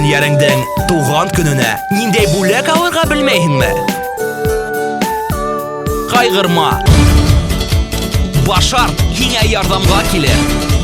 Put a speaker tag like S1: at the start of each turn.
S1: Сөйгән яреңдең туған көнөнә ниндәй бүләк алырға белмәйһеңме? Ҡайғырма. Башарт һиңә ярҙамға килер.